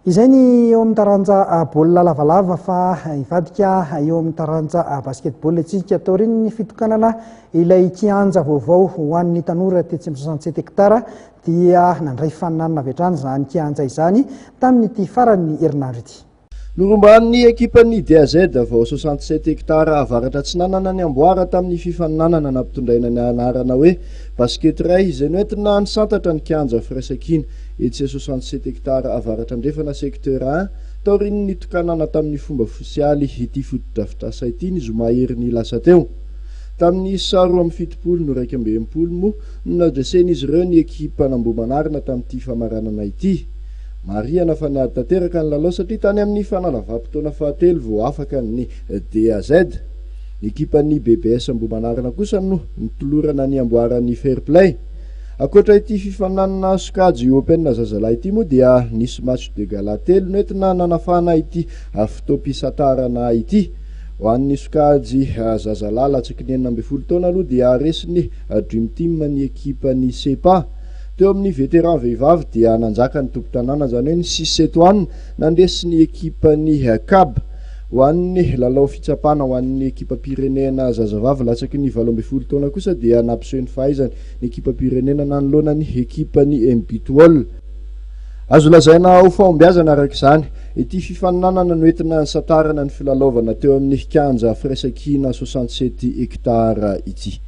Izay ny eo amin'ny taranja baolina lavalava fa hivadika eo amin'ny taranja basketball isika. Taorian'ny fitokanana ilay kianja vaovao ho an'ny tanora tetsy amin'ny 67 hectares dia nandray faninanana avy hatrany izany kianja izany tamin'ity faran'ny herinandro ity. Norombahan'ny ekipan'ny DAZ vao 67 hectares avaratra atsinanana ny amboara tamin'ny fifaninanana nampitondraina ny anarana hoe Basket iray izay noentina nisantatra ny kianja Firaisankina etsy 67 hectares avaratra andrefana secteur un taorian'ny nitokanana tamin'ny fomba ofisialy ity fotodrafitrasa ity ny zoma heriny lasa teo. Tamin'ny isa 72 no 61 moa no nandresen'izy ireo ny ekipan'Ambohimanarina tamin'ity famaranana ity. Marihana fa niady tanteraka ny lalao satria tany amin'ny fanalavam-potoana fahatelo vao afaka ny DAZ. Ny ekipan'ny BBS Ambohimanarina kosa no nitolorana ny amboaran'ny Fair Play. Ankoatra ity fifaninanana sokajy Open zazalahy ity moa dia nisy match de gala telo nentina nanafana ity fotoam-pisantarana ity. Ho an'ny sokajy zazalahy latsaky ny 16 taona aloha dia resin'ny Dream Team ny ekipan'ny Cepa. Teo amin'ny vétéran vehivavy dia nanjaka ny tompon-tanàna, izany hoe ny Six Etoine, nandresy ny ekipan'ny Cab. Ho an'ny lalao fitsapana ho an'ny ekipam-pirenena zazavavy latsaky ny 18 taona kosa dia nampiseho ny fahaizany ny ekipam-pirenena nanoloana ny ekipan'ny MB Twol. Azo lazaina ho fahombiazana araka izany ity fifaninanana noentina nisantarana ny filalaovana teo amin'ny kianja Firaisankina 67 hectares ity.